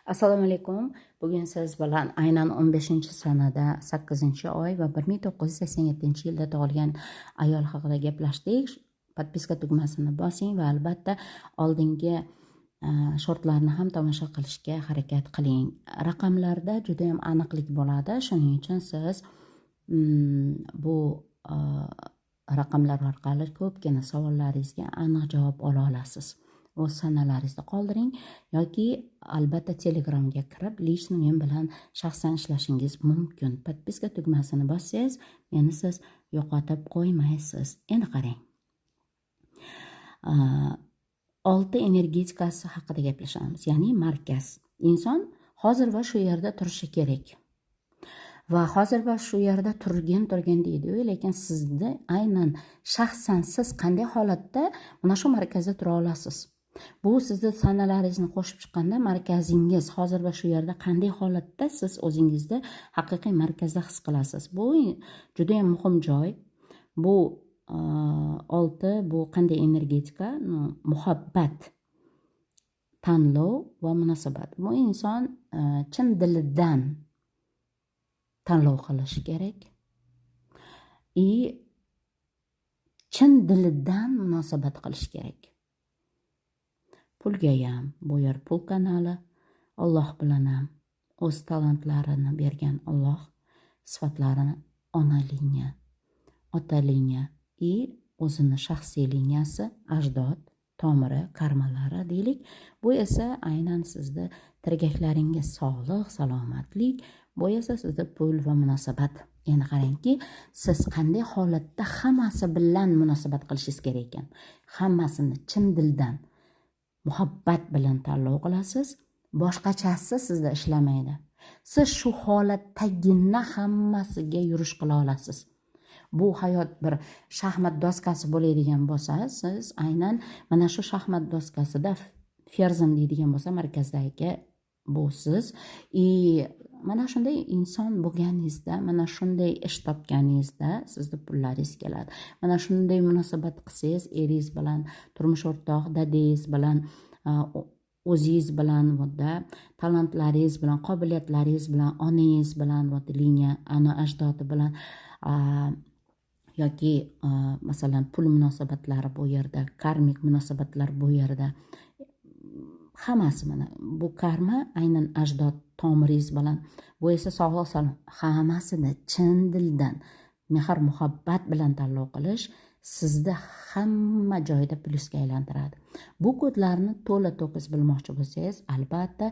Assalomu alaykum. Bugun siz bilan aynan 15-sanada 8-oy va 1987-yilda tug'ilgan ayol haqida gaplashdik. Подписка tugmasini bosing va albatta oldingi shortlarni ham tomosha qilishga harakat qiling. Raqamlarda juda ham aniqlik bo'ladi. Shuning uchun siz bu raqamlar orqali ko'pgina savollaringizga aniq javob ola olasiz. O'z sanalaringizni qoldiring yoki albatta Telegramga kirib, лично men bilan shaxsan ishlashingiz mumkin. Подписка tugmasini bossangiz, meni siz yo'qotib qo'ymaysiz. Endi qarang, olti energetikasi haqida gaplashamiz, ya'ni markaz. Inson hozir va shu yerda turishi kerak va hozir va shu yerda turgin, turgin deydiyu, lekin sizni aynan shaxsan siz qanday holatda mana shu markazda tura olasiz? Bu sizni sanalaringizni qo'shib chiqqanda markazingiz hozir va shu yerda qanday holatda siz o'zingizni haqiqiy markazda his qilasiz? Bu judayam muhim joy. Bu olti, bu qanday energetika? Muhabbat, tanlov va munosabat. Bu inson chin dilidan tanlov qilishi kerak и chin dilidan munosabat qilish kerak. Pulgayam, bu yer pul kanali, Olloh bilan ham, o'z talantlarini bergan Olloh sifatlarini, ona liniya, ota liniya и o'zini shaxsiy liniyasi, ajdod tomiri, karmalari deylik. Bu esa aynan sizni tirgaklaringiz, sog'lik, salomatlik. Bu esa sizda pul va munosabat. Endi qarangki, siz qanday holatda hammasi bilan munosabat qilishingiz kerak ekan. Hammasini chin dildan muhabbat bilan tanlov qilasiz, boshqachasi sizda ishlamaydi. Siz shu holatdagina hammasiga yurish qila olasiz. Bu hayot bir shaxmat doskasi bo'ladigan bo'lsa, siz aynan mana shu shaxmat doskasida ferzim deydigan bo'lsa, markazdagi bu siz. И mana shunday inson bo'lganingizda, mana shunday ish topganingizda sizni pullaringiz keladi. Mana shunday munosabat qilsangiz eringiz bilan, turmush o'rtoq, dadangiz bilan, o'zingiz bilan, да, talantlaringiz bilan, qobiliyatlaringiz bilan, onangiz bilan, вот liniya ana ajdodi bilan yoki masalan, pul munosabatlari bu yerda, karmik munosabatlar bu yerda hammasi. Mana bu karma aynan ajdod tomiringiz bilan, bu esa sog'lik salomat. Hammasini chin dildan mehr muhabbat bilan tanlov qilish sizni hamma joyda plyusga aylantiradi. Bu kodlarni to'la to'kis bilmoqchi bo'lsangiz, albatta.